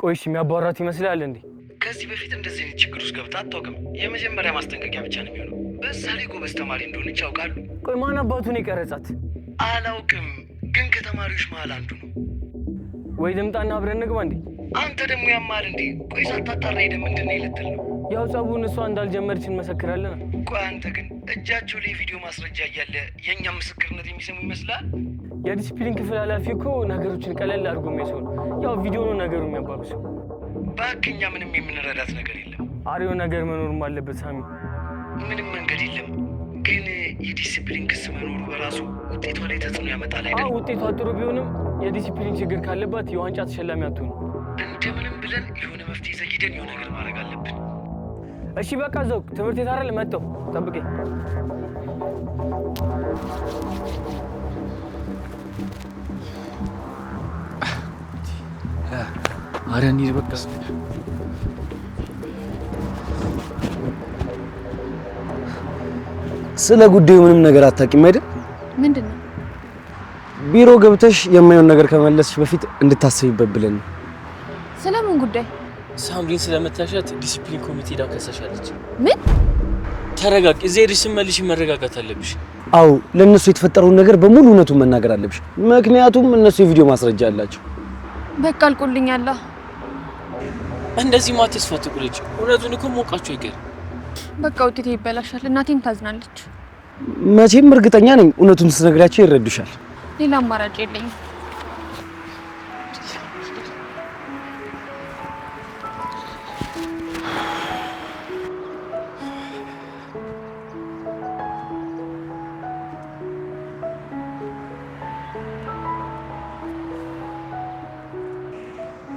ቆይሽ የሚያባራት ይመስላል እንዴ? ከዚህ በፊት እንደዚህ አይነት ችግር ውስጥ ገብታ አታውቅም። የመጀመሪያ ማስጠንቀቂያ ብቻ ነው የሚሆነው። በዛ ላይ ጎበዝ ተማሪ እንደሆነች ያውቃሉ። ቆይ ማን አባቱን የቀረጻት? አላውቅም፣ ግን ከተማሪዎች መሀል አንዱ ነው። ወይ ልምጣና አብረን እንግባ እንዴ? አንተ ደግሞ ያማል እንዴ? ቆይ ሳታጣራ ሄደህ ምንድን ነው ልትል ነው? ያው ጸቡን እሷ እንዳልጀመረች እንመሰክራለን። ቆይ አንተ ግን እጃቸው ላይ የቪዲዮ ማስረጃ እያለ የእኛም ምስክርነት የሚሰሙ ይመስላል? የዲሲፕሊን ክፍል ኃላፊ እኮ ነገሮችን ቀለል አድርጎ የሚያሰው ነው። ያው ቪዲዮ ነው ነገሩ የሚያባብሰው። እባክህ እኛ ምንም የምንረዳት ነገር የለም። አሪው ነገር መኖርም አለበት ሳሚ። ምንም መንገድ የለም፣ ግን የዲሲፕሊን ክስ መኖሩ በራሱ ውጤቷ ላይ ተጽዕኖ ያመጣል አይደል? አዎ ውጤቷ ጥሩ ቢሆንም የዲሲፕሊን ችግር ካለባት የዋንጫ ተሸላሚ አትሆንም። እንደምንም ብለን የሆነ መፍትሄ ዘግይደን የሆነ ነገር ማድረግ አለብን። እሺ በቃ እዛው ትምህርት ቤት አይደል? መጣሁ፣ ጠብቀኝ። አረ እንሂድ በቃ። ስለ ጉዳዩ ምንም ነገር አታውቂም አይደል? ምንድን ነው? ቢሮ ገብተሽ የማይሆን ነገር ከመለስሽ በፊት እንድታስቢበት ብለን ነው። ስለምን ጉዳይ? ሳምሪን ስለመታሻት ዲሲፕሊን ኮሚቴ ሄዳ ከሰሻለች። ምን? ተረጋጊ። እዚህ ሄደሽ ስትመልሺ መረጋጋት አለብሽ። አዎ ለእነሱ የተፈጠረውን ነገር በሙሉ እውነቱን መናገር አለብሽ። ምክንያቱም እነሱ የቪዲዮ ማስረጃ አላቸው። በቃ አልቆልኛል። እንደዚህ ማ ተስፋ ትቁረጭ። እውነቱን እኮ ሞቃቸው አይቀርም። በቃ ውጤቴ ይበላሻል፣ እናቴም ታዝናለች። መቼም እርግጠኛ ነኝ እውነቱን ስትነግሪያቸው ይረዱሻል። ሌላ አማራጭ የለኝም።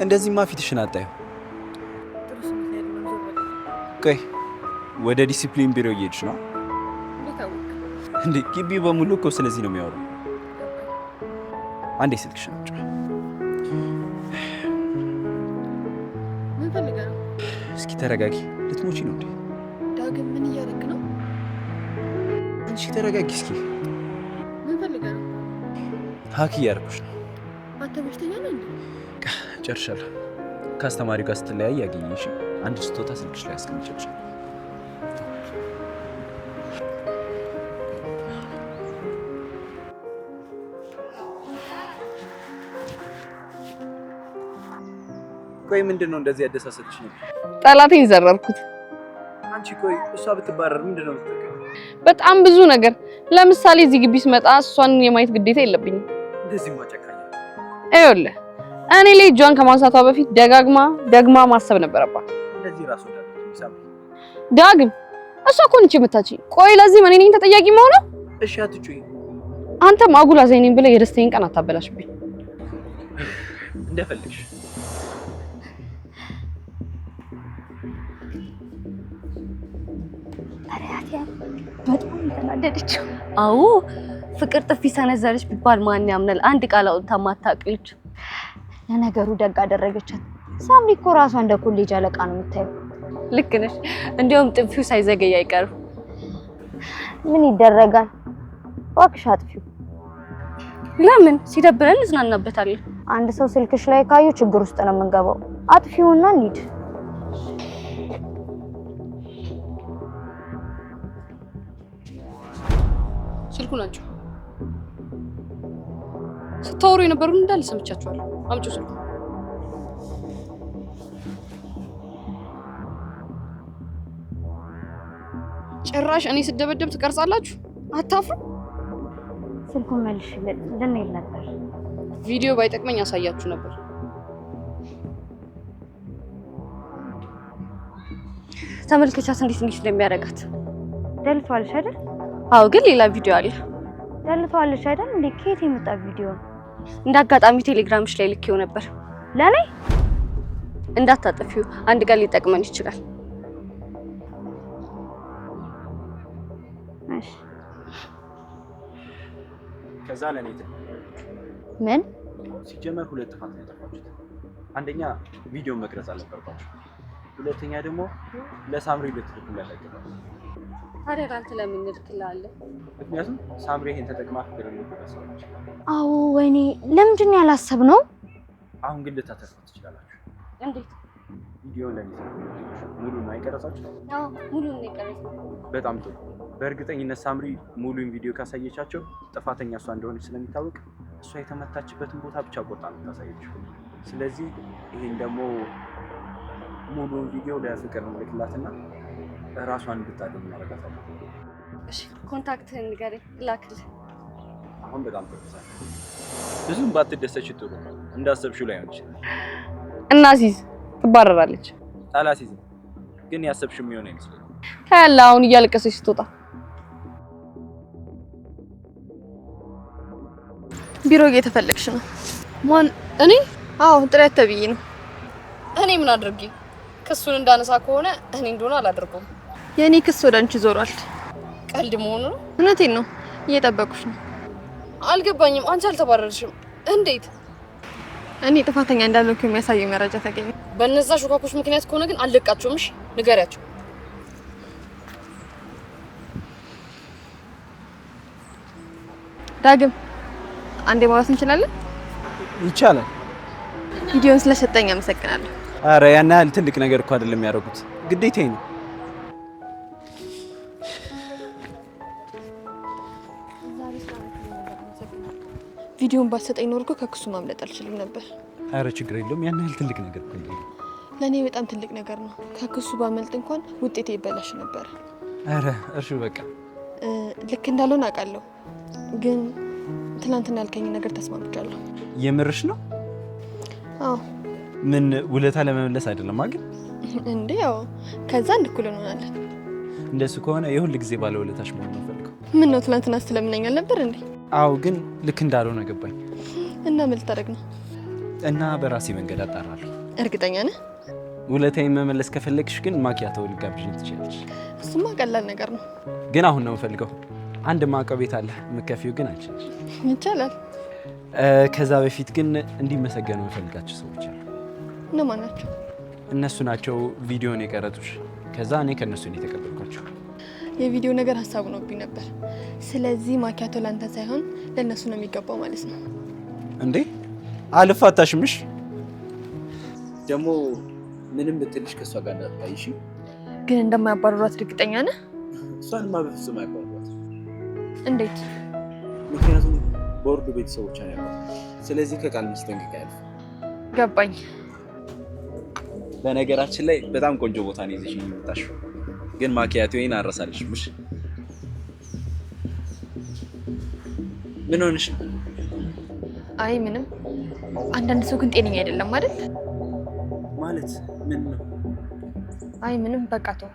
እንደዚህማ ፊትሽን አጣየው። ቆይ ወደ ዲሲፕሊን ቢሮ እየሄድሽ ነው እንዴ? ግቢው በሙሉ እኮ ስለዚህ ነው የሚያወራው። አንዴ ስልክሽን አምጪው። ምን ፈልገህ ነው? እስኪ ተረጋጊ። ልትሞቺ ነው እንዴ? ዳግም ምን እያደረክ ነው? አንቺ ተረጋጊ እስኪ። ምን ፈልገህ ነው? Hack እያደረኩሽ ነው። አንተ በሽተኛ ነህ እንዴ? ጨርሻለሁ። ከአስተማሪው ጋር ስትለያይ ያገኘሽ አንድ ስጦታ ስልክሽ ላይ አስቀምጬልሻለሁ። ቆይ ምንድን ነው እንደዚህ ያደሳሰትሽ ነው? ጠላቴን ዘረርኩት። አንቺ ቆይ እሷ ብትባረር ምንድን ነው የምትጠቀሚው? በጣም ብዙ ነገር። ለምሳሌ እዚህ ግቢ ስመጣ እሷን የማየት ግዴታ የለብኝም። እንደዚህ ማጨካኝ። ይኸውልህ እኔ ላይ እጇን ከማንሳቷ በፊት ደጋግማ ደግማ ማሰብ ነበረባት። እንደዚህ ራሱ ወዳድ ዳግም እሷ እኮ ነች የመታችኝ። ቆይ ለዚህ እኔ ነኝ ተጠያቂ መሆነው? እሺ አትጩይ። አንተም አጉል አዘኝ ብለህ የደስታዬን ቀን አታበላሽብኝ። እንደፈልግሽ። በጣም የተናደደችው። አዎ ፍቅር ጥፊ ሰነዘረች ቢባል ማን ያምናል? አንድ ቃል አውጥታ ማታውቅ ልጅ። ለነገሩ ደግ አደረገቻት። ሳምሪ እኮ ራሷ እንደ ኮሌጅ አለቃ ነው የምታየው። ልክ ነሽ። እንዲያውም ጥፊው ሳይዘገይ አይቀርም። ምን ይደረጋል፣ እባክሽ አጥፊው። ለምን ሲደብረን እንዝናናበታለን። አንድ ሰው ስልክሽ ላይ ካዩ ችግር ውስጥ ነው የምንገባው። አጥፊውና እንሂድ። ስልኩን አንቺ ስታወሩ የነበሩን እንዳለ ሰምቻችኋለሁ። አምጪው ስልኩን። ጭራሽ እኔ ስደበደብ ትቀርጻላችሁ? አታፍሩ? ስልኩን መልሽልን ልንሄድ ነበር። ቪዲዮ ባይጠቅመኝ አሳያችሁ ነበር። ተመልከቻት እንዴት እንዴት እንደሚያደርጋት። ደልቷልሽ አይደል? አዎ፣ ግን ሌላ ቪዲዮ አለ። ደልቷልሽ አይደል? እንዴ ከየት የመጣ ቪዲዮ ነው? እንደ አጋጣሚ ቴሌግራምሽ ላይ ልኬው ነበር። ለኔ እንዳታጠፊው፣ አንድ ቀን ሊጠቅመን ይችላል። እሺ። ከዛ ለኔ ምን ሲጀመር ሁለት ጥፋት ነው ያጠፋችሁት። አንደኛ ቪዲዮ መቅረጽ አልነበረባችሁ። ሁለተኛ ደግሞ ለሳምሪ ልትልኩላት አይገባም። ታዲያ ለአንተ ለምን እንልክልሃለን? ምክንያቱም ሳምሪ ይሄን ተጠቅማ ፍቅር ልትበሰለች። አዎ፣ ወይኔ ለምንድን ነው ያላሰብነው? አሁን ግን ልታተርፉት ትችላላችሁ። እንዴት? ቪዲዮን ለኔ ሙሉ ነው አይቀረጻችሁ? አዎ ሙሉ ነው የቀረጽነው። በጣም ጥሩ። በእርግጠኝነት ሳምሪ ሙሉን ቪዲዮ ካሳየቻቸው ጥፋተኛ እሷ እንደሆነች ስለሚታወቅ እሷ የተመታችበትን ቦታ ብቻ ቆርጣ ነው የምታሳየችው። ስለዚህ ይሄን ደግሞ ሙሉን ቪዲዮ ለፍቅር እንልክላትና ራሷን እንድታገኝ እናደርጋታለን። እሺ contact ህን ንገረኝ ላክልህ። አሁን በጣም ጥሩ። ብዙም ባትደሰች ጥሩ ነው። እንዳሰብሽው ላይሆን ይችላል። እና ሲዝ ትባረራለች። አላሲዝም ግን ያሰብሽው የሚሆን አይመስለኝም። ታያለህ አሁን እያለቀሰች ስትወጣ። ቢሮ እየተፈለግሽ ነው። ማን? እኔ? አዎ ጥሪያት ተብዬ ነው። እኔ ምን አድርጌ? ክሱን እንዳነሳ ከሆነ እኔ እንደሆነ አላደርገውም። የእኔ ክስ ወደ አንቺ ዞሯል። ቀልድ መሆኑ ነው? እውነቴን ነው። እየጠበቁሽ ነው። አልገባኝም። አንቺ አልተባረርሽም እንዴት? እኔ ጥፋተኛ እንዳልሆንኩ የሚያሳየው መረጃ ተገኘ። በእነዛ ሾካኮች ምክንያት ከሆነ ግን አልለቃቸውም። እሺ ንገሪያቸው። ዳግም አንዴ ማውራት እንችላለን? ይቻላል። ቪዲዮን ስለሰጠኝ አመሰግናለሁ። አረ ያን ያህል ትልቅ ነገር እኮ አይደለም ያደረጉት፣ ግዴታዬ ነው። ቪዲዮን ባትሰጠኝ ኖሮ እኮ ከክሱ ማምለጥ አልችልም ነበር። አረ ችግር የለውም። ያን ያህል ትልቅ ነገር እኮ አይደለም። ለእኔ በጣም ትልቅ ነገር ነው። ከክሱ ባመልጥ እንኳን ውጤቴ ይበላሽ ነበር። አረ እርሹ በቃ ልክ እንዳልሆን አውቃለሁ፣ ግን ትናንትና ያልከኝ ነገር ተስማምቻለሁ። የምርሽ ነው? አዎ። ምን ውለታ ለመመለስ አይደለም ግን እንዴ? ያው ከዛ አንድ እኩል እንሆናለን። እንደሱ ከሆነ የሁል ጊዜ ባለ ውለታሽ መሆን ነው ፈልገው። ምን ነው ትናንትና ስትለምነኝ አልነበር እንዴ? አዎ፣ ግን ልክ እንዳልሆነ ገባኝ። እና ምን ልታደርግ ነው? እና በራሴ መንገድ አጣራለሁ። እርግጠኛ ነህ? ውለታዬን መመለስ ከፈለግሽ ግን ማኪያቶ ልጋብዥኝ ትችያለሽ። እሱማ ቀላል ነገር ነው። ግን አሁን ነው የምፈልገው። አንድ ማውቀው ቤት አለ፣ የምከፊው ግን አንቺ ነሽ። ይቻላል። ከዛ በፊት ግን እንዲመሰገኑ የምፈልጋቸው ሰዎች አሉ። እነማን ናቸው? እነሱ ናቸው ቪዲዮን የቀረጡሽ። ከዛ እኔ ከእነሱ ነው የተቀበልኳቸው። የቪዲዮ ነገር ሀሳቡ ነውብኝ ነበር። ስለዚህ ማኪያቶ ላንተ ሳይሆን ለእነሱ ነው የሚገባው ማለት ነው። እንዴ አልፋታሽምሽ። ደግሞ ምንም ብትልሽ ከእሷ ጋር እንዳትታይ እሺ። ግን እንደማያባርሯት እርግጠኛ ነህ? እሷንማ በፍጹም አያባርሯት። እንዴት? ምክንያቱም ቦርዱ ቤተሰቦቿን ያውቃል። ስለዚህ ከቃል መስጠንቀቂያ ያልፍ። ገባኝ። በነገራችን ላይ በጣም ቆንጆ ቦታ ነው ይዘሽ የመጣሽው። ግን ማኪያቶዬን አረሳልሽም። እሺ ምን ሆነሽ? አይ ምንም። አንዳንድ ሰው ግን ጤነኛ አይደለም አይደል? ማለት ምን ነው? አይ ምንም፣ በቃ ተው።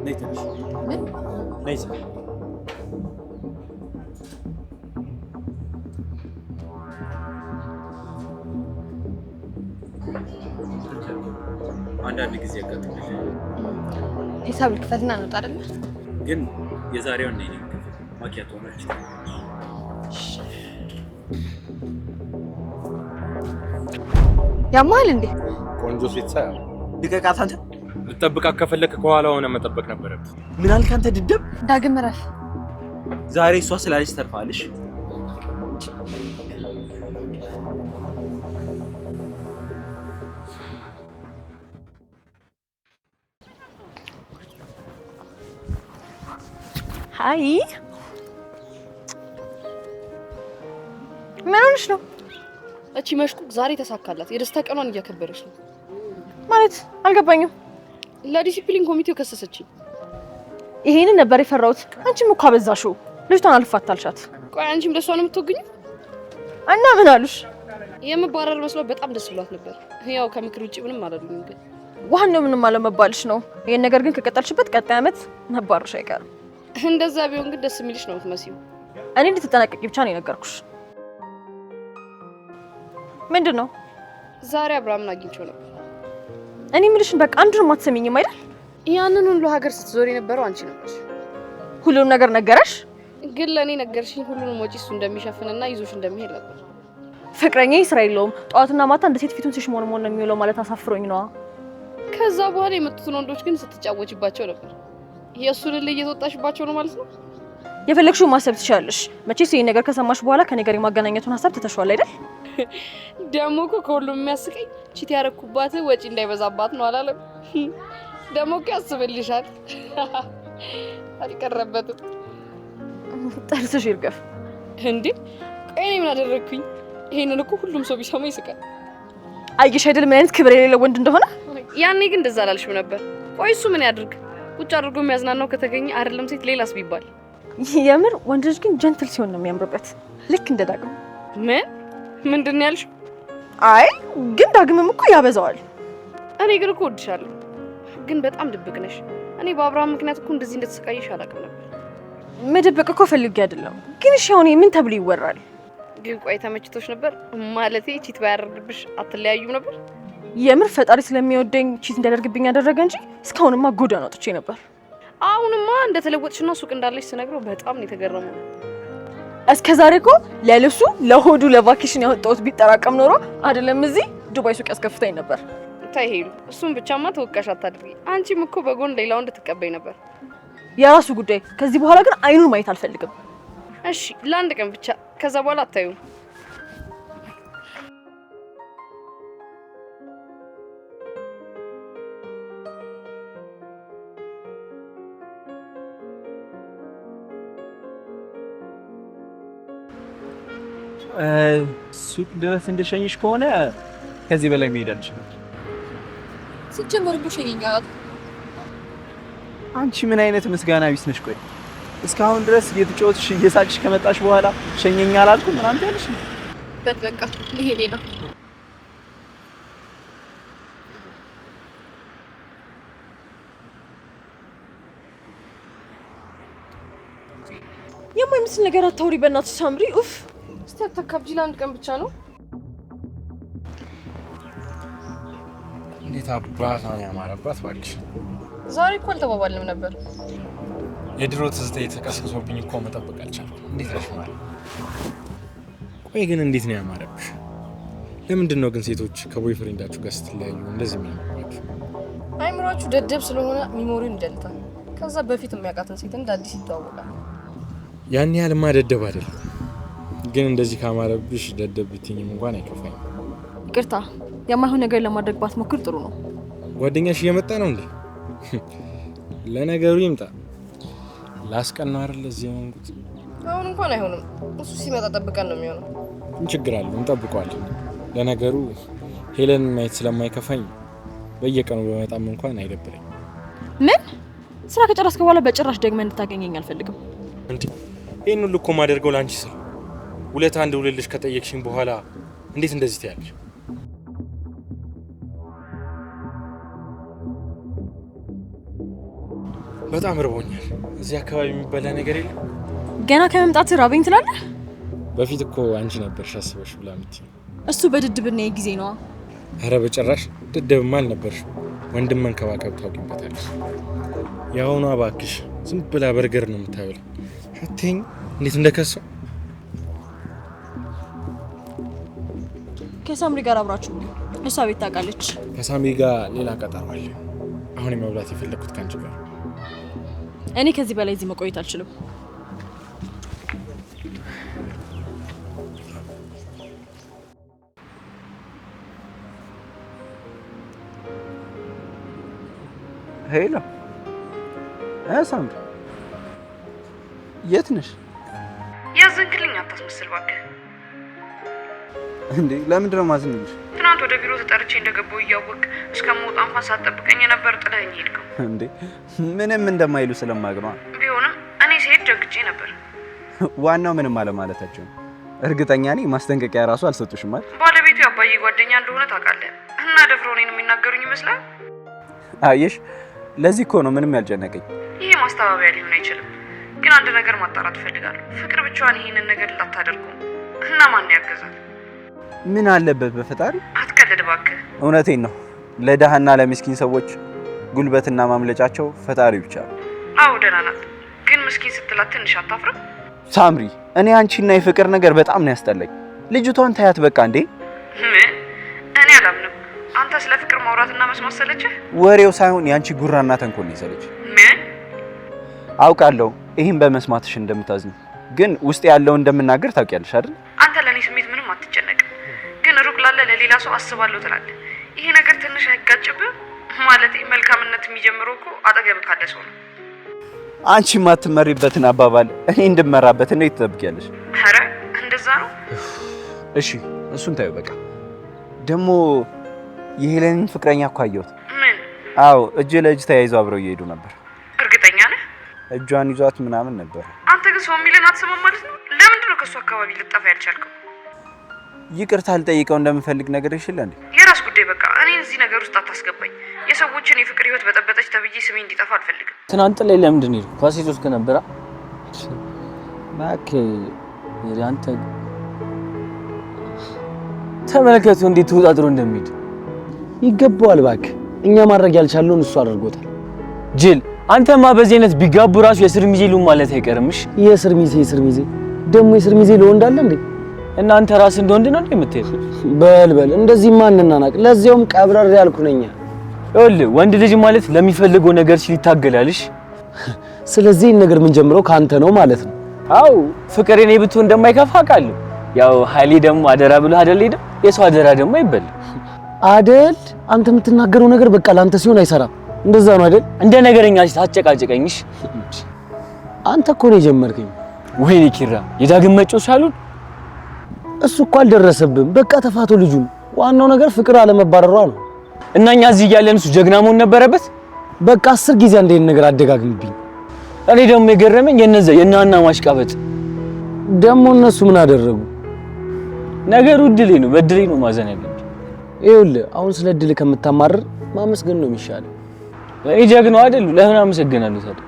ነይ ትንሽ። ምን? ነይ። አንዳንድ ጊዜ ያጋጥማል። ሂሳብ ልክፈትና እንውጣ አይደለ? ግን የዛሬውን ነኝ ማኪያቶ ነች። ያማል እንዴ? ቆንጆ ሴት ሳይ ልቀቃት አንተ። ልጠብቃት ከፈለክ ከኋላ ሆነ መጠበቅ ነበረብህ። ምን አልክ አንተ ድደብ? ዳግም እረፍ። ዛሬ እሷ ስላለች ተርፋለሽ። Hi ምን ሆነሽ ነው? እቺ መሽኩክ ዛሬ ተሳካላት። የደስታ ቀኗን እያከበረች ነው። ማለት አልገባኝም። ለዲሲፕሊን ኮሚቴው ከሰሰችኝ። ይሄንን ነበር የፈራሁት። አንቺም እኮ አበዛሽው። ልጅቷን አልፋታልሻት። ቆይ አንቺም ለሷ ነው የምትወግኚው? እና ምን አሉሽ? የምባረር መስሏት በጣም ደስ ብሏት ነበር። ያው ከምክር ውጪ ምንም አላሉኝም። ግን ዋናው ምንም አለመባልሽ ነው። ይሄን ነገር ግን ከቀጠልሽበት ቀጣይ ዓመት መባረርሽ አይቀርም። እንደዛ ቢሆን ግን ደስ የሚልሽ ነው የምትመስዪው። እኔ እንድትጠነቀቂ ብቻ ነው የነገርኩሽ። ምንድን ነው? ዛሬ አብርሃምን አግኝቼው ነበር። እኔ የምልሽን በቃ አንዱንም አትሰሚኝም አይደል? ያንን ሁሉ ሀገር ስትዞር የነበረው አንቺ ነበርሽ። ሁሉንም ነገር ነገረሽ? ግን ለእኔ ነገርሽኝ ሁሉንም ወጪ እሱ እንደሚሸፍንና ይዞሽ እንደሚሄድ ነበር። ፍቅረኛ ስራ የለውም። ጠዋትና ማታ እንደ ሴት ፊቱን ሲሽሞንሞን ነው የሚውለው ማለት አሳፍሮኝ ነዋ። ከዛ በኋላ የመጡትን ወንዶች ግን ስትጫወችባቸው ነበር። የእሱን እልህ እየተወጣሽባቸው ነው ማለት ነው። የፈለግሽውን ማሰብ ትችያለሽ። መቼስ ይሄን ነገር ከሰማሽ በኋላ ከኔ ጋር የማገናኘቱን ሀሳብ ትተሽዋል አይደል? ደግሞ እኮ ከሁሉም የሚያስቀኝ cheat ያረኩባት ወጪ እንዳይበዛባት ነው አላለም? ደግሞ እኮ ያስብልሻል። አልቀረበትም። ጥርስሽ ይርገፍ። እንዴ ቆይ እኔ ምን አደረግኩኝ? ይሄንን እኮ ሁሉም ሰው ቢሰማ ይስቃል። አየሽ አይደል ምን አይነት ክብር የሌለው ወንድ እንደሆነ። ያኔ ግን እንደዛ አላልሽም ነበር። ቆይ እሱ ምን ያድርግ? ቁጭ አድርጎ የሚያዝናናው ከተገኘ አይደለም ሴት ሌላስ ቢባል። የምር ወንድ ልጅ ግን gentle ሲሆን ነው የሚያምርበት፣ ልክ እንደ ዳግም። ምን ምንድን ነው ያልሽው? አይ ግን ዳግምም እኮ ያበዛዋል። እኔ ግን እኮ እወድሻለሁ፣ ግን በጣም ድብቅ ነሽ። እኔ በአብርሃም ምክንያት እኮ እንደዚህ እንደተሰቃየሽ አላውቅም ነበር። መደበቅ እኮ ፈልጌ አይደለም፣ ግን እሺ አሁን ምን ተብሎ ይወራል? ግን ቆይ ተመችቶሽ ነበር ማለቴ cheat ባያደርግብሽ አትለያዩም ነበር? የምር ፈጣሪ ስለሚወደኝ cheat እንዲያደርግብኝ ያደረገ እንጂ እስካሁንማ ጎዳና ወጥቼ ነበር። አሁንማ እንደተለወጥሽና ሱቅ እንዳለሽ ስነግረው በጣም ነው የተገረመው። እስከ ዛሬ እኮ ለልብሱ ለሆዱ ለ vacation ያወጣሁት ቢጠራቀም ኖሮ አይደለም እዚህ ዱባይ ሱቅ ያስከፍተኝ ነበር። ተይ ሄሉ፣ እሱን ብቻማ ተወቃሽ አታድርጊ። አንቺም እኮ በጎን ሌላው እንድትቀበይ ነበር። የራሱ ጉዳይ። ከዚህ በኋላ ግን አይኑን ማየት አልፈልግም። እሺ ለአንድ ቀን ብቻ፣ ከዛ በኋላ አታዩም። ሱቅ ድረስ እንደሸኝሽ ከሆነ ከዚህ በላይ መሄድ አልችልም። ሲጀመር እኮ ሸኘኝ። አንቺ ምን አይነት ምስጋና ቢስ ነሽ? ቆይ እስካሁን ድረስ እየተጫወትሽ እየሳቅሽ ከመጣሽ በኋላ ሸኘኝ አላልኩም ምናምን ትያለሽ። በል በቃ መሄዴ ነው። የማይመስል ነገር አታውሪ በእናትሽ ሳምሪ። ኡፍ እስቲ አታካብጂ፣ ለአንድ ቀን ብቻ ነው። እንዴት አባቷ ነው ያማረባት እባክሽ። ዛሬ እኮ አልተባባልንም ነበር። የድሮ ትዝታዬ ተቀስቅሶብኝ እኮ መጠበቅ አልቻልኩም። እንዴት ነሽ ማለት? ቆይ ግን እንዴት ነው ያማረብሽ? ለምንድን ነው ግን ሴቶች ከ boyfriend ኣችሁ ጋር ስትለያዩ እንደዚህ የሚያምርባችሁ? አይምሯችሁ ደደብ ስለሆነ memory ውን ይደልታል። ከዛ በፊት የሚያውቃትን ሴት እንደ አዲስ ይተዋወቃል። ያን ያህልማ ደደብ አይደለም፣ ግን እንደዚህ ካማረብሽ ደደብ ብትይኝም እንኳን አይከፋኝም። ይቅርታ፣ የማይሆን ነገር ለማድረግ ባትሞክር ጥሩ ነው። ጓደኛሽ እየመጣ ነው እንዴ? ለነገሩ ይምጣ። ላስቀናው አይደል እዚህ የሆንኩት። አሁን እንኳን አይሆንም። እሱ ሲመጣ ጠብቀን ነው የሚሆነው። ምን ችግር አለው? እንጠብቀዋለን። ለነገሩ ሄለን ማየት ስለማይከፋኝ በየቀኑ በመጣም እንኳን አይደብረኝ። ምን ስራ ከጨረስክ በኋላ በጭራሽ ደግመህ እንድታገኘኝ አልፈልግም። እንዴ ይሄን ሁሉ እኮ የማደርገው ለአንቺ ስል ውለታ እንድውልልሽ ከጠየቅሽኝ በኋላ እንዴት እንደዚህ ትያለሽ? በጣም እርቦኛል። እዚህ አካባቢ የሚበላ ነገር የለም? ገና ከመምጣት ራበኝ ትላለህ? በፊት እኮ አንቺ ነበርሽ አስበሽ ብላ የምትይኝ። እሱ በድድብና ጊዜ ነዋ። ኧረ በጭራሽ ድድብማ አልነበርሽም። ወንድም መንከባከብ ታውቂበታለሽ። የአሁኗ እባክሽ ዝም ብላ በርገር ነው የምታበላ። አትይኝ እንዴት እንደከሰው። ከሳምሪ ጋር አብራችሁ እሷ ቤት ታውቃለች። ከሳምሪ ጋር ሌላ ቀጠሮ አለ። አሁን የመብላት የፈለኩት ከአንቺ ጋር። እኔ ከዚህ በላይ እዚህ መቆየት አልችልም። Hello ሳምሪ፣ የት ነሽ? ያዘንክልኝ አታስመስል እባክህ። እንዴ ለምንድን ነው የማዝንልሽ? ትናንት ወደ ቢሮ ተጠርቼ እንደገባሁ እያወቅህ እስከምወጣ እንኳን ሳትጠብቀኝ የነበር ጥለኸኝ ሄድከው። እንዴ ምንም እንደማይሉ ስለማውቅ ነዋ። ቢሆንም እኔ ስሄድ ደንግጬ ነበር። ዋናው ምንም አለማለታቸው ነው። እርግጠኛ ነኝ ማስጠንቀቂያ ራሱ አልሰጡሽም አይደል? ባለቤቱ የአባዬ ጓደኛ እንደሆነ ታውቃለህ እና ደፍሮ እኔን የሚናገሩኝ ይመስላል። አየሽ፣ ለዚህ እኮ ነው ምንም ያልጨነቀኝ። ይሄ ማስተባበያ ሊሆን አይችልም። ግን አንድ ነገር ማጣራት እፈልጋለሁ። ፍቅር ብቻዋን ይሄንን ነገር ላታደርገው እና ማን ያገዛል? ምን አለበት በፈጣሪ። አትቀልድ እባክህ። እውነቴን ነው። ለድሃና ለምስኪን ሰዎች ጉልበትና ማምለጫቸው ፈጣሪ ብቻ ነው። አዎ ደህና ናት፣ ግን ምስኪን ስትላት ትንሽ አታፍርም? ሳምሪ፣ እኔ አንቺና የፍቅር ነገር በጣም ነው ያስጠላኝ። ልጅቷን ታያት በቃ። እንዴ ምን? እኔ አላምንም። አንተ ስለ ፍቅር ማውራትና መስማት ሰለቸህ? ወሬው ሳይሆን የአንቺ ጉራና ተንኮል ነው የሰለችኝ። ምን? አውቃለሁ ይህን በመስማትሽ እንደምታዝኝ ግን ውስጥ ያለው እንደምናገር ታውቂያለሽ አይደል? አንተ ለእኔ ስሜት ምንም አትጨነቅም፣ ግን ሩቅ ላለ ለሌላ ሰው አስባለሁ ትላለህ። ይሄ ነገር ትንሽ አይጋጭብህ? ማለቴ መልካምነት የሚጀምረው እኮ አጠገብ ካለ ሰው ነው። አንቺ የማትመሪበትን አባባል እኔ እንድመራበት እንዴት ትጠብቂያለሽ? ኧረ እንደዛ ነው። እሺ እሱን ታዩ። በቃ ደግሞ የሄለንን ፍቅረኛ እኮ አየሁት። ምን? አዎ እጅ ለእጅ ተያይዘው አብረው እየሄዱ ነበር። እርግጠኛ ነህ? እጇን ይዟት ምናምን ነበር። አንተ ግን ሰው የሚልን አትሰማም ማለት ነው። ለምንድን ነው ከእሱ አካባቢ ልጠፋ ያልቻልከው? ይቅርታ ልጠይቀው እንደምፈልግ ነገር ይችላል እንዴ? የራስ ጉዳይ በቃ። እኔን እዚህ ነገር ውስጥ አታስገባኝ። የሰዎችን የፍቅር ህይወት በጠበጠች ተብዬ ስሜ እንዲጠፋ አልፈልግም። ትናንት ላይ ለምንድን ነው የሄድኩት? ኳስ ይዞት ከነበረ እባክህ አንተ ተመልከቱ እንዴት ተወጣጥሮ እንደሚሄድ። ይገባዋል እባክህ። እኛ ማድረግ ያልቻለውን እሱ አድርጎታል። ጅል አንተማ በዚህ አይነት ቢጋቡ ራሱ የስር ሚዜ ሉም ማለት አይቀርምሽ። የስር ሚዜ የስር ሚዜ ደግሞ የስር ሚዜ ለወንድ አለ እንዴ? እና አንተ ራስህ እንደ ወንድ ነው እንዴ የምትሄድ? በል በል እንደዚህማ እንናናቅ። ለዚያውም ቀብረር ያልኩ ነኝ። ይኸውልህ ወንድ ልጅ ማለት ለሚፈልገው ነገር ሲል ይታገላልሽ። ስለዚህ ይህን ነገር የምንጀምረው ከአንተ ነው ማለት ነው። አው ፍቅር እኔ ብትሆን እንደማይከፋ አውቃለሁ። ያው ኃይሌ ደግሞ አደራ ብሎ አይደል ሄደ። የሰው አደራ ደግሞ አይበላም አደል? አንተ የምትናገረው ነገር በቃ ለአንተ ሲሆን አይሰራም። እንደዛ ነው አይደል? እንደ ነገረኛ አጨቃጨቀኝሽ። አንተ እኮ ነው የጀመርከኝ። ወይኔ ኪራ የዳግም መጮህ ሳሉን እሱ እኮ አልደረሰብም። በቃ ተፋቶ ልጁን። ዋናው ነገር ፍቅር አለመባረሯ ነው። እና እኛ እዚህ እያለን እሱ ጀግና መሆን ነበረበት። በቃ 10 ጊዜ አንዴ ነገር አደጋግምብኝ። እኔ ደግሞ የገረመኝ የነዛ የናና ማሽቃበጥ ደግሞ እነሱ ምን አደረጉ? ነገሩ እድሌ ነው፣ በእድሌ ነው ማዘን ያለብኝ። ይኸውልህ አሁን ስለ እድል ከምታማርር ማመስገን ነው የሚሻለው። እኔ ጀግናው አይደል? ለምን አመሰግናለሁ ታዲያ?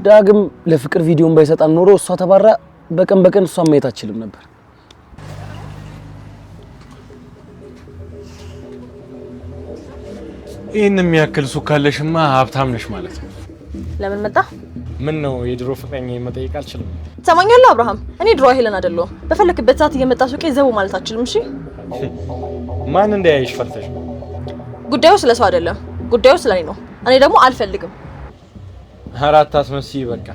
ዳግም ለፍቅር ቪዲዮን ባይሰጣን ኖሮ እሷ ተባራ በቀን በቀን እሷን ማየት አትችልም ነበር። ይህን የሚያክል ሱቅ ካለሽማ ሀብታም ነሽ ማለት ነው። ለምን መጣ? ምን ነው የድሮ ፍቅረኛ መጠየቅ አልችልም? ትሰማኛለህ አብርሃም? እኔ ድሮ ሄለን አይደለሁም። በፈለክበት ሰዓት እየመጣ ሱቄ ዘቡ ማለት አትችልም። እሺ ማን እንዳያይሽ ፈርተሽ? ጉዳዩ ስለ ሰው አይደለም፣ ጉዳዩ ስለ እኔ ነው። እኔ ደግሞ አልፈልግም። ኧረ አታስመስይ። በቃ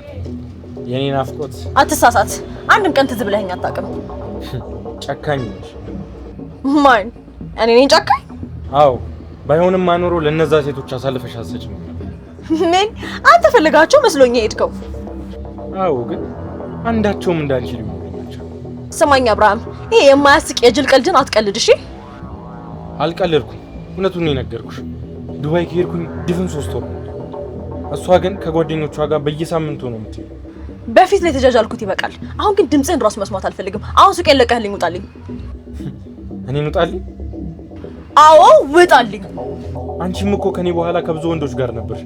የኔ ናፍቆት። አትሳሳት። አንድም ቀን ትዝ ብለኸኝ አታውቅም። ጨካኝ ነሽ። ማን? እኔ ነኝ ጨካኝ? አዎ፣ ባይሆንም ማኖሮ ለነዛ ሴቶች አሳልፈሽ አትሰጭም። ምን? አንተ ፈልጋቸው መስሎኝ የሄድከው? አዎ፣ ግን አንዳቸውም እንዳንቺ ሊሆኑልኝ። ስማኝ አብርሃም፣ ይሄ የማያስቅ የጅል ቀልድን አትቀልድ። እሺ? አልቀልድኩም፣ እውነቱን ነው የነገርኩሽ። ዱባይ ከሄድኩኝ ድፍን 3 ወር ነው። እሷ ግን ከጓደኞቿ ጋር በየሳምንቱ ነው የምትሄደው። በፊት ላይ ተጃጃልኩት ይበቃል። አሁን ግን ድምፅህን ራሱ መስማት አልፈልግም። አሁን ሱቄን ለቀህልኝ ውጣልኝ። እኔን ውጣልኝ? አዎ ውጣልኝ። አንቺም እኮ ከኔ በኋላ ከብዙ ወንዶች ጋር ነበርሽ።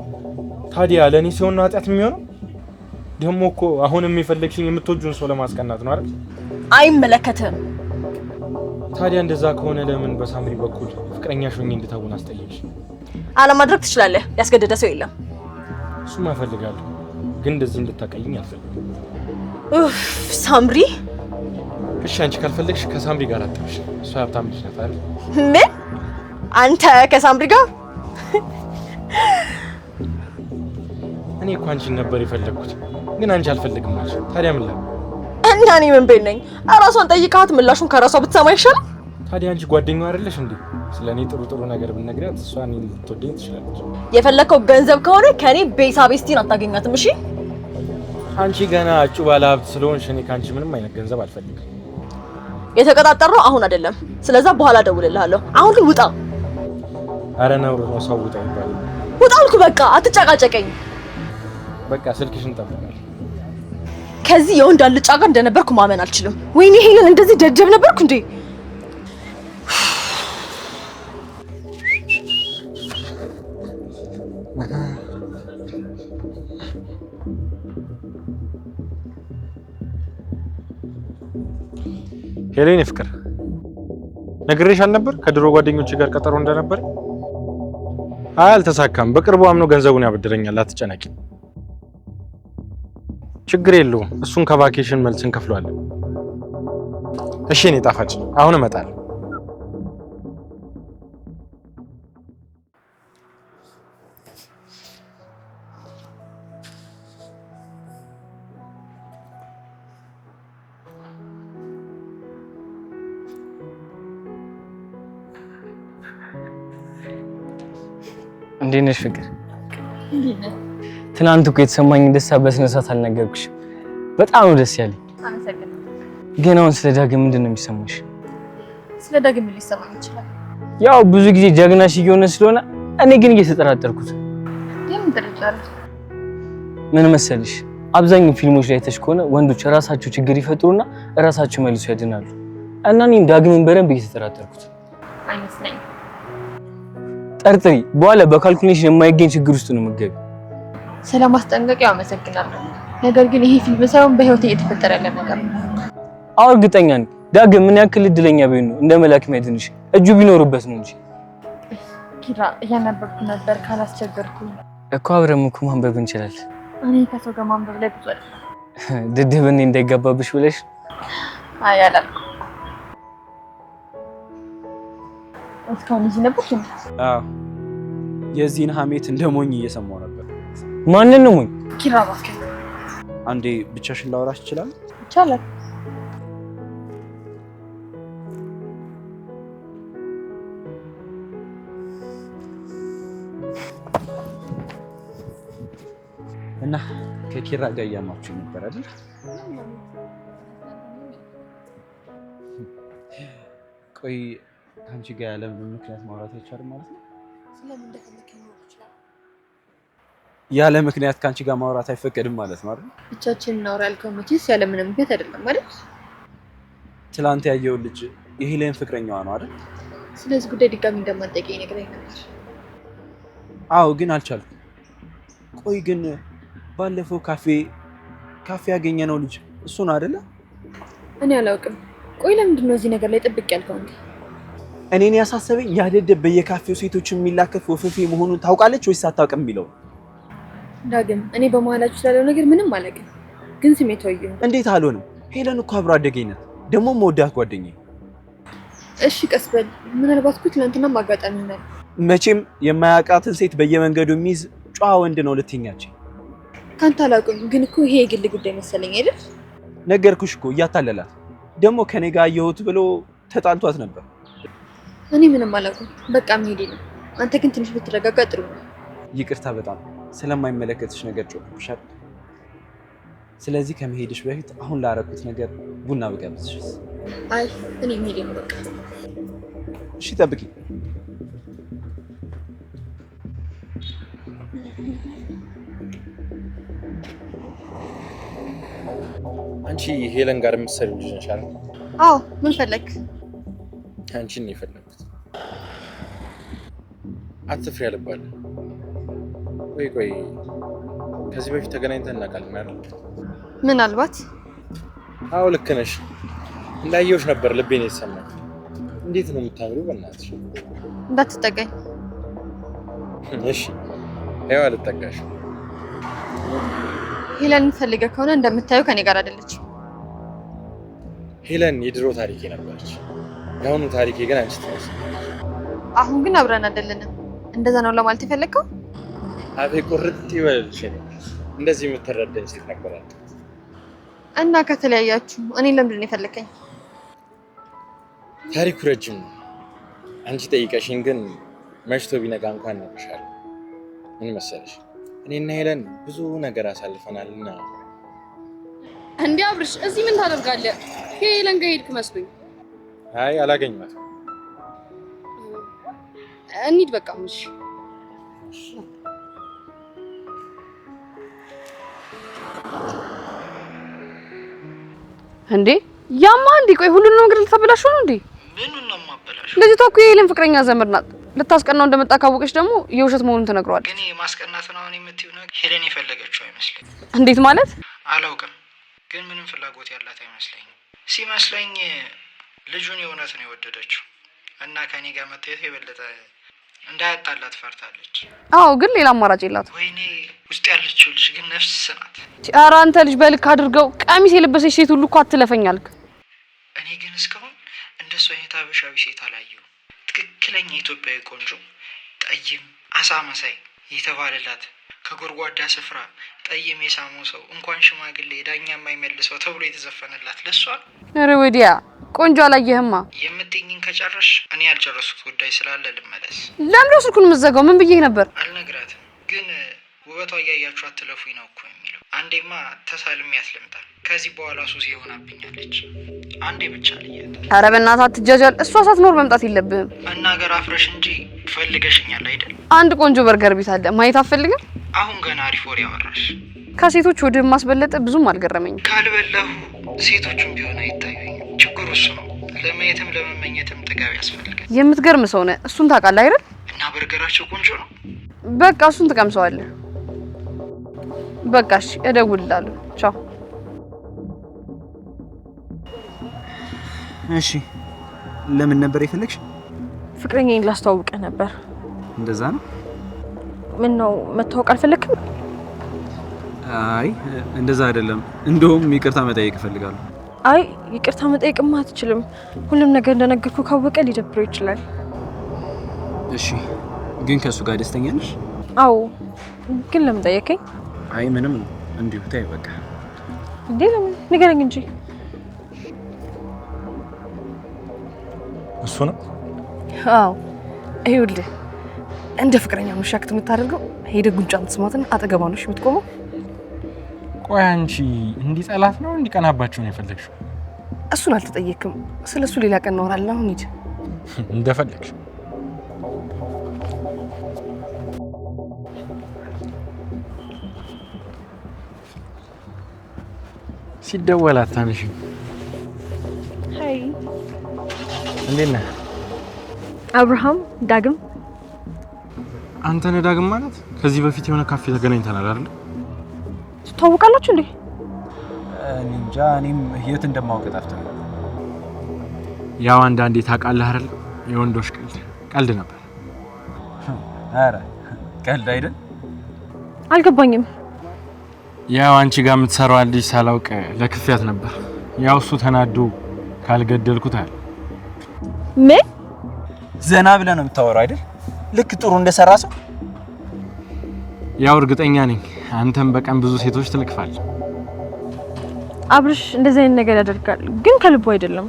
ታዲያ ለእኔ ሲሆን ነው ኃጢአት የሚሆነው? ደግሞ እኮ አሁንም የፈለግሽኝ የምትወጂውን ሰው ለማስቀናት ነው አይደል? አይመለከትህም። ታዲያ እንደዛ ከሆነ ለምን በሳምሪ በኩል ፍቅረኛሽ ሆኜ እንድታውን አስጠየቅሽ? አለማድረግ ትችላለህ። ያስገደደ ሰው የለም። እሱማ እፈልጋለሁ፣ ግን እንደዚህ እንድታቀይኝ አልፈልግም። ኡፍ ሳምሪ። እሺ አንቺ ካልፈለግሽ ከሳምሪ ጋር አጣብሽ። እሷ ሀብታም ልጅ ናት አይደል? ምን? አንተ ከሳምሪ ጋር? እኔ እኮ አንቺን ነበር የፈለግኩት፣ ግን አንቺ አልፈልግም አልሽ። ታዲያ ምን ላድርግ? እና እኔ ምን ቤት ነኝ? እራሷን ጠይቃት ምላሹን ከራሷ ብትሰማ ይሻላል። ታዲያ አንቺ ጓደኛዋ አይደለሽ እንዴ? ስለ እኔ ጥሩ ጥሩ ነገር ብትነግሪያት እሷ እኔን ልትወደኝ ትችላለች። የፈለከው ገንዘብ ከሆነ ከኔ ቤሳ ቤስቲን አታገኛትም። እሺ? አንቺ ገና እጩ ባለሀብት ስለሆንሽ እኔ ከአንቺ ምንም አይነት ገንዘብ አልፈልግም። የተቀጣጠርነው አሁን አይደለም። ስለዛ በኋላ እደውልልሃለሁ። አሁን ግን ውጣ። አረ ነውር ነው ሰው ውጣ ይባላል። ውጣ አልኩህ። በቃ አትጨቃጨቀኝ። በቃ ስልክሽን እጠብቃለሁ። ከዚህ የወንድ አልጫ ጋር እንደነበርኩ ማመን አልችልም። ወይኔ ሄለን፣ እንደዚህ ደደብ ነበርኩ እንዴ? ሄሌን ፍቅር ነግሬሽ አልነበር ከድሮ ጓደኞቼ ጋር ቀጠሮ እንደነበር? አይ አልተሳካም። በቅርቡ አምኖ ገንዘቡን ያበድረኛል። አትጨነቂ። ችግር የለውም። እሱን ከ vacation መልስ እንከፍለዋለን። እሺ እኔ ጣፋጭ አሁን እመጣለሁ። እንዴት ነሽ ፍቅር? ትናንት እኮ የተሰማኝ ደስታ በስነ ስርዓት አልነገርኩሽም። በጣም ነው ደስ ያለኝ። አመሰግናለሁ። ግን አሁን ስለ ዳግም ምንድን ነው የሚሰማሽ? ስለ ዳግም ምን ሊሰማኝ ይችላል? ያው ብዙ ጊዜ ጀግናሽ እየሆነ ስለሆነ እኔ ግን እየተጠራጠርኩት። የምን ጥርጣሬ? ምን መሰልሽ፣ አብዛኛው ፊልሞች ላይ አይተሽ ከሆነ ወንዶች ራሳቸው ችግር ይፈጥሩና ራሳቸው መልሶ ያድናሉ። እና እኔም ዳግምን በደንብ እየተጠራጠርኩት። አይመስለኝም። ጠርጥሪ፣ በኋላ በ calculation የማይገኝ ችግር ውስጥ ነው የምትገቢው። ስለ ማስጠንቀቂያው አመሰግናለሁ። ነገር ግን ይሄ ፊልም ሳይሆን በህይወት እየተፈጠረ ያለ ነገር ነው። አዎ እርግጠኛ ነኝ ዳግም ምን ያክል እድለኛ ቢሆን ነው እንደ መላክ የሚያድንሽ፣ እጁ ቢኖርበት ነው እንጂ። ኪራ፣ እያነበብኩ ነበር ካላስቸገርኩ። እኮ አብረን እኮ ማንበብ እንችላለን። እኔ ከሰው ጋር ማንበብ ላይ ብዙ አይደለም። ድድብ እኔ እንዳይገባብሽ ብለሽ? አይ አላልኩም። እስካሁን እዚህ ነበርክ እንዴ? አዎ፣ የዚህን ሀሜት እንደ ሞኝ እየሰማሁ ነበር። ማንን ነው ሞኝ? ኪራ እባክህ። አንዴ ብቻሽን ላወራሽ ይችላል? ይቻላል። እና ከኪራ ጋር እያማችሁ ነበር አይደል? ቆይ ከአንቺ ጋር ያለ ምንም ምክንያት ማውራት አይቻልም ማለት ነው? ስለምን እንደፈለከኝ ማወቅ ይችላል። ያለ ምክንያት ከአንቺ ጋር ማውራት አይፈቀድም ማለት ነው አይደል? ብቻችንን እናውራ ያልከው መቼስ ያለ ምንም ምክንያት አይደለም አይደል? ትላንት ያየው ልጅ የሄለን ፍቅረኛዋ ነው አይደል? ስለዚህ ጉዳይ ድጋሚ እንደማትጠይቀኝ ነግረኸኝ ነበር። አዎ፣ ግን አልቻልኩም። ቆይ ግን ባለፈው ካፌ ካፌ ያገኘነው ልጅ እሱ ነው አይደለ? እኔ አላውቅም። ቆይ ለምንድን ነው እዚህ ነገር ላይ ጥብቅ ያልከው እንዴ? እኔን ያሳሰበኝ ያ ደደብ በየካፌው ሴቶችን የሚላከፍ ወፈፌ መሆኑን ታውቃለች ወይስ አታውቅም የሚለው። ዳግም፣ እኔ በመሀላችሁ ስላለው ነገር ምንም አላውቅም፣ ግን ስሜታዊ እየሆንኩ። እንዴት አልሆንም? ሄለን እኮ አብሮ አደገኝ ናት፣ ደግሞ መወዳት ጓደኛዬ። እሺ ቀስ በል። ምናልባት እኮ ትናንትናም አጋጣሚ ይሆናል። መቼም የማያውቃትን ሴት በየመንገዱ የሚይዝ ጨዋ ወንድ ነው ልትኛች። ካንተ አላውቅም፣ ግን እኮ ይሄ የግል ጉዳይ መሰለኝ አይደል? ነገርኩሽ እኮ እያታለላት ደግሞ ከኔ ጋር አየሁት ብሎ ተጣልቷት ነበር። እኔ ምንም አላውቅም። በቃ መሄዴ ነው። አንተ ግን ትንሽ ብትረጋጋ ጥሩ ነው። ይቅርታ በጣም ስለማይመለከትሽ ነገር ጮክብሻል። ስለዚህ ከመሄድሽ በፊት አሁን ላረኩት ነገር ቡና ብጋብዝሽስ? አይ እኔ መሄዴ ነው በቃ። እሺ ጠብቂ። አንቺ ሄለን ጋር የምትሰሪው ልጅ ነሽ አይደል? አዎ፣ ምን ፈለግ? አንቺን ነው የፈለኩት። አትፍሪ አልባልም። ቆይ ቆይ፣ ከዚህ በፊት ተገናኝተን እናውቃለን አይደል? ምናልባት። አዎ ልክ ነሽ። እንዳየሁሽ ነበር ልቤን የተሰማኝ። እንዴት ነው የምታምሪው! በእናትሽ እንዳትጠጋኝ። እሺ ይኸው አልጠጋሽም። ሄለን ፈልገህ ከሆነ እንደምታየው ከኔ ጋር አይደለችም። ሄለን የድሮ ታሪኬ ነበረች። የአሁኑ ታሪኬ ግን አንቺ ትመስላለች። አሁን ግን አብረን አይደለንም። እንደዛ ነው ለማለት የፈለግከው? አፌ ቁርጥ ይበልልሽ። እንደዚህ የምትረዳኝ ሴት ነበር። እና ከተለያያችሁ እኔን ለምንድን ነው የፈለከኝ? ታሪኩ ረጅም ነው። አንቺ ጠይቀሽኝ ግን መሽቶ ቢነጋ እንኳን እነግርሻለሁ። ምን መሰለሽ፣ እኔና ሄለን ብዙ ነገር አሳልፈናልና። እንዴ አብርሽ፣ እዚህ ምን ታደርጋለህ? ከሄለን ጋር ሄድክ መስሎኝ። አይ አላገኘኋትም። እንሂድ በቃ። እሺ እንዴ ያማ እንዴ፣ ቆይ ሁሉንም ነገር ልታበላሽው ነው እንዴ? ምኑን ነው የማበላሽው? ልጅቷ እኮ የሄለን ፍቅረኛ ዘመድ ናት። ልታስቀናው እንደመጣ ካወቀች ደግሞ የውሸት መሆኑን ትነግረዋለች። ግን የማስቀናት ነው አሁን የምትይው ነገር ሄለን የፈለገችው አይመስለኝም። እንዴት ማለት? አላውቅም፣ ግን ምንም ፍላጎት ያላት አይመስለኝም። ሲመስለኝ ልጁን የእውነት ነው የወደደችው እና ከኔ ጋር መታየቱ የበለጠ እንዳያጣላት ፈርታለች። አዎ፣ ግን ሌላ አማራጭ የላትም። ወይኔ ውስጥ ያለችው ልጅ ግን ነፍስ ናት። ኧረ አንተ ልጅ በልክ አድርገው። ቀሚስ የለበሰች ሴት ሁሉ እኮ አትለፈኝ አልክ። እኔ ግን እስካሁን እንደሱ አይነት አበሻዊ ሴት አላየሁም። ትክክለኛ ኢትዮጵያዊ ቆንጆ፣ ጠይም አሳ መሳይ የተባለላት ከጎድጓዳ ስፍራ ጠይም የሳመው ሰው እንኳን ሽማግሌ ዳኛ የማይመልሰው ተብሎ የተዘፈነላት ለሷ ነው። ኧረ ወዲያ ቆንጆ አላየህማ። የምትይኝን ከጨረሽ እኔ ያልጨረስኩት ጉዳይ ስላለ ልመለስ። ለምንድነው ስልኩን የምትዘጋው? ምን ብዬህ ነበር? አልነግራትም፣ ግን ውበቷ እያያችሁ አትለፉኝ ነው እኮ የሚለው። አንዴማ ተሳልሜ ያስለምጣል። ከዚህ በኋላ ሱሴ ሆናብኛለች። አንዴ ብቻ ልያት። ኧረ በእናትህ አትጃጃል። እሷ ሳትኖር መምጣት የለብህም። መናገር አፍረሽ እንጂ ፈልገሽኛል አይደል? አንድ ቆንጆ በርገር ቤት አለ፣ ማየት አትፈልግም? አሁን ገና አሪፍ ወሬ አወራሽ። ከሴቶች ወደ ማስበለጠ ብዙም አልገረመኝም። ካልበላሁ ሴቶቹም ቢሆን አይታዩኝም። ችግሩ እሱ ነው። ለማየትም ለመመኘትም ጥጋብ ያስፈልጋል። የምትገርም ሰው ነህ። እሱን ታውቃለህ አይደል? እና በርገራቸው ቆንጆ ነው። በቃ እሱን ትቀምሰዋለህ። በቃ እሺ፣ እደውልልሃለሁ። ቻው። እሺ፣ ለምን ነበር የፈለግሽ? ፍቅረኛዬን ላስተዋውቅህ ነበር። እንደዛ ነው? ምን ነው መታወቅ አልፈለግክም? አይ እንደዛ አይደለም። እንደውም ይቅርታ መጠየቅ እፈልጋለሁ። አይ ይቅርታ መጠየቅማ አትችልም። ሁሉም ነገር እንደነገርኩ ካወቀ ሊደብረው ይችላል። እሺ፣ ግን ከእሱ ጋር ደስተኛ ነሽ? አዎ። ግን ለምን ጠየቀኝ? አይ ምንም፣ እንዲሁ ተይው በቃ። እንዴ ለምን ንገረኝ እንጂ። እሱ ነው? አዎ። ይኸውልህ እንደ ፍቅረኛ ነው ሻክት የምታደርገው። ሄደህ ጉንጯን ትስማትና አጠገቧ ነው የምትቆመው። ቆይ አንቺ እንዲጠላት ነው እንዲቀናባቸው ነው የፈለግሽው? እሱን አልተጠየክም። ስለሱ ሌላ ቀን እናወራለን። አሁን ሂድ። እንደፈለግሽ። ሲደወል አታነሺም። Hi፣ እንዴት ነህ? አብርሃም። ዳግም። አንተ ነህ ዳግም ማለት? ከዚህ በፊት የሆነ ካፌ ተገናኝተናል አይደል? ትተዋወቃላችሁ እንዴ? እንጃ፣ እኔም የት እንደማውቅ ጠፍቶኝ። ያው አንዳንዴ ታውቃለህ አይደል? የወንዶች ቀልድ ቀልድ ነበር። ኧረ ቀልድ አይደል? አልገባኝም። ያው አንቺ ጋር የምትሰራው ልጅ ሳላውቅ ለክፍያት ነበር። ያው እሱ ተናዶ ካልገደልኩት አለ። ምን ዘና ብለህ ነው የምታወራው አይደል? ልክ ጥሩ እንደሰራ ሰው። ያው እርግጠኛ ነኝ አንተም በቀን ብዙ ሴቶች ትልክፋለህ። አብርሽ እንደዚህ አይነት ነገር ያደርጋል፣ ግን ከልቡ አይደለም።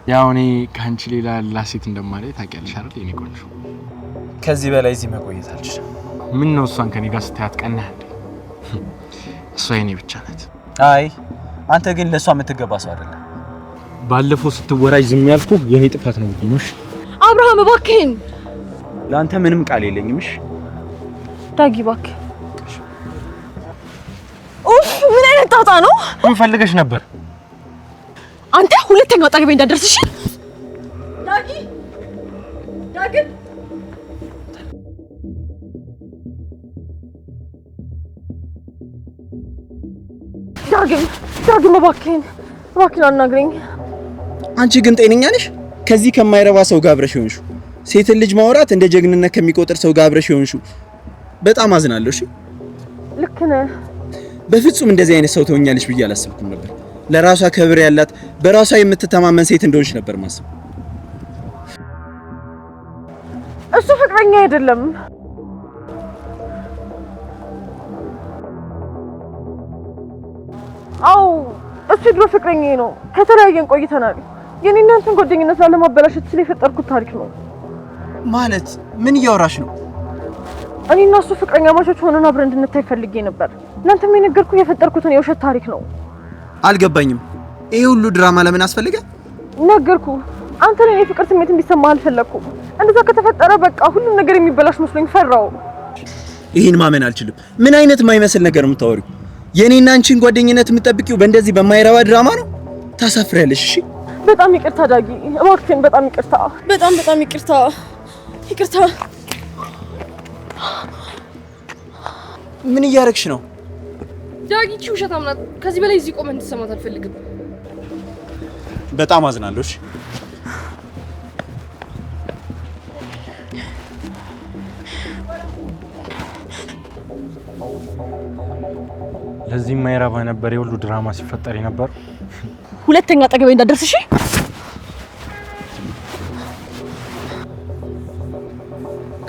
ያው እኔ ከአንቺ ሌላ ሌላ ሴት እንደማላይ ታውቂያለሽ አይደል? የኔ ቆንጆ። ከዚህ በላይ እዚህ መቆየት አልችልም። ምን ነው እሷን ከኔ ጋር ስታያት ቀናህ እንዴ? እሷ የኔ ብቻ ናት። አይ አንተ ግን ለእሷ የምትገባ ሰው አይደለም። ባለፈው ስትወራጅ ዝም ያልኩ የኔ ጥፋት ነው ብዬሽ። አብርሃም እባክህን። ለአንተ ምንም ቃል የለኝም። እሺ ዳጊ እባክህ። ኡፍ ምን አይነት ጣጣ ነው? ምን ፈልገሽ ነበር? አንተ ሁለተኛው አጠገቤ እንዳትደርስ እሺ? ዳጊ ዳግም ዳግም ዳግም እባክህን እባክህን አናግረኝ። አንቺ ግን ጤነኛ ነሽ? ከዚህ ከማይረባ ሰው ጋር አብረሽ የሆንሽው፣ ሴትን ልጅ ማውራት እንደ ጀግንነት ከሚቆጥር ሰው ጋር አብረሽ የሆንሽው፣ በጣም አዝናለሁ። እሺ ልክ ነህ። በፍጹም እንደዚህ አይነት ሰው ትሆኛለሽ ብዬ አላሰብኩም ነበር። ለራሷ ክብር ያላት በራሷ የምትተማመን ሴት እንደሆንሽ ነበር ማሰብ። እሱ ፍቅረኛ አይደለም። አዎ እሱ የድሮ ፍቅረኛዬ ነው። ከተለያየን ቆይተናል። የኔ እና አንተን ጓደኝነት ላለማበላሸት ስል የፈጠርኩት ታሪክ ነው። ማለት ምን እያወራሽ ነው? እኔ እና እሱ ፍቅረኛማቾች ሆነን አብረን እንድንታይ ፈልጌ ነበር። እናንተም የነገርኩህ የፈጠርኩትን የውሸት ታሪክ ነው። አልገባኝም። ይሄ ሁሉ ድራማ ለምን አስፈልገ? ነገርኩህ። አንተ ለኔ የፍቅር ስሜት እንዲሰማህ አልፈለኩም። እንደዛ ከተፈጠረ በቃ ሁሉም ነገር የሚበላሽ መስሎኝ ፈራው። ይህን ማመን አልችልም። ምን አይነት የማይመስል ነገር ነው የምታወሪው? የኔና አንቺን ጓደኝነት የምትጠብቂው በእንደዚህ በማይረባ ድራማ ነው? ታሳፍሪያለሽ። እሺ በጣም ይቅርታ ዳጊ፣ እባክህን በጣም ይቅርታ። በጣም በጣም ይቅርታ፣ ይቅርታ። ምን እያረግሽ ነው? ዳጊ ይህቺ ውሸታም ናት። ከዚህ በላይ እዚህ ቆመህ እንድትሰማት አልፈልግም። በጣም አዝናለሁ። እሺ ለዚህ የማይረባ ነበር የሁሉ ድራማ ሲፈጠር የነበረው። ሁለተኛ አጠገቤ እንዳትደርስ እሺ?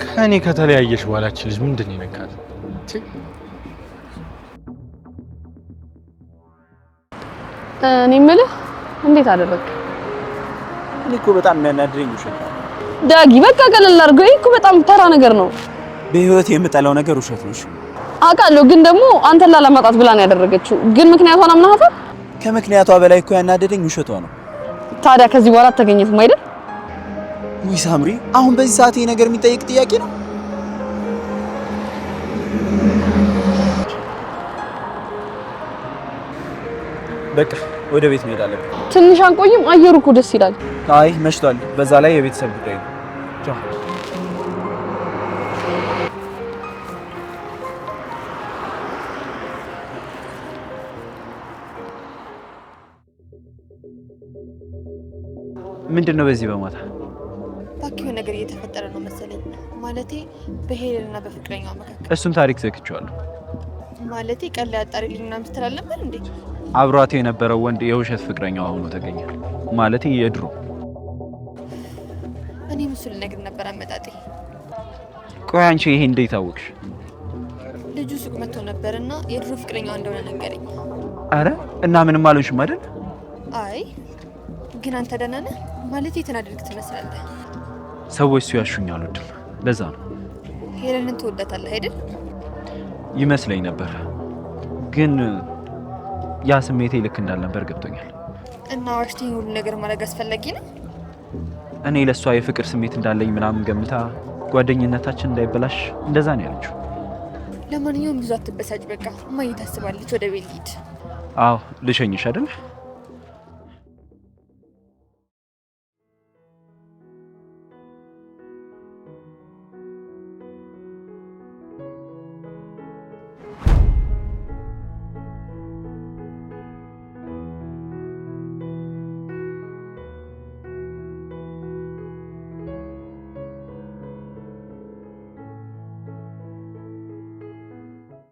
ከእኔ ከተለያየሽ በኋላ ይህች ልጅ ምንድን ነው የነካት? እኔ የምልህ እንዴት አደረግክ? እኔ እኮ በጣም የሚያናድደኝ ውሸት ነው። ዳጊ በቃ ቀለል አድርገው። ይሄ እኮ በጣም ተራ ነገር ነው። በህይወት የምጠላው ነገር ውሸት ነው። እሺ አውቃለሁ፣ ግን ደግሞ አንተን ላለማጣት ብላ ነው ያደረገችው። ግን ምክንያቷን አምናሃታል? ከምክንያቷ በላይ እኮ ያናደደኝ ውሸቷ ነው። ታዲያ ከዚህ በኋላ አታገኘትም አይደል? ውይ ሳምሪ፣ አሁን በዚህ ሰዓት ይሄ ነገር የሚጠይቅ ጥያቄ ነው? በቃ ወደ ቤት መሄድ አለብን። ትንሽ አንቆይም? አየሩ እኮ ደስ ይላል። አይ መሽቷል። በዛ ላይ የቤተሰብ ጉዳይ ነው። ቻው። ምንድን ነው በዚህ በማታ? እባክህ የሆነ ነገር እየተፈጠረ ነው መሰለኝ። ማለቴ በሄለንና በፍቅረኛዋ መካከል። እሱን ታሪክ ዘግቼዋለሁ። ማለቴ ቀን ላይ አጣሪልኝ ምናምን ስትል አልነበር እንዴ? አብሯት የነበረው ወንድ የውሸት ፍቅረኛዋ ሆኖ ተገኘ። ማለቴ የድሮ። እኔም እሱን ልነግርህ ነበር አመጣጤ። ቆይ አንቺ ይሄ እንዴት አወቅሽ? ልጁ ሱቅ መጥቶ ነበርና የድሮ ፍቅረኛዋ እንደሆነ ነገረኝ። አረ እና ምንም አልሆንሽም አይደል? አይ ግን አንተ ደህና ነህ? ማለቴ የተናደድክ ትመስላለህ። ሰዎች ሲያሹኝ አልወድም። ለዛ ነው። ሄለንን ትወዳታለህ አይደል? ይመስለኝ ነበር፣ ግን ያ ስሜቴ ልክ እንዳልነበር ገብቶኛል። እና ዋሽተኝ ሁሉ ነገር ማድረግ አስፈላጊ ነው? እኔ ለእሷ የፍቅር ስሜት እንዳለኝ ምናምን ገምታ ጓደኝነታችን እንዳይበላሽ እንደዛ ነው ያለችው። ለማንኛውም ብዙ አትበሳጭ። በቃ እማዬ ታስባለች። ወደ ቤት ሂድ። አዎ ልሸኝሽ አይደል?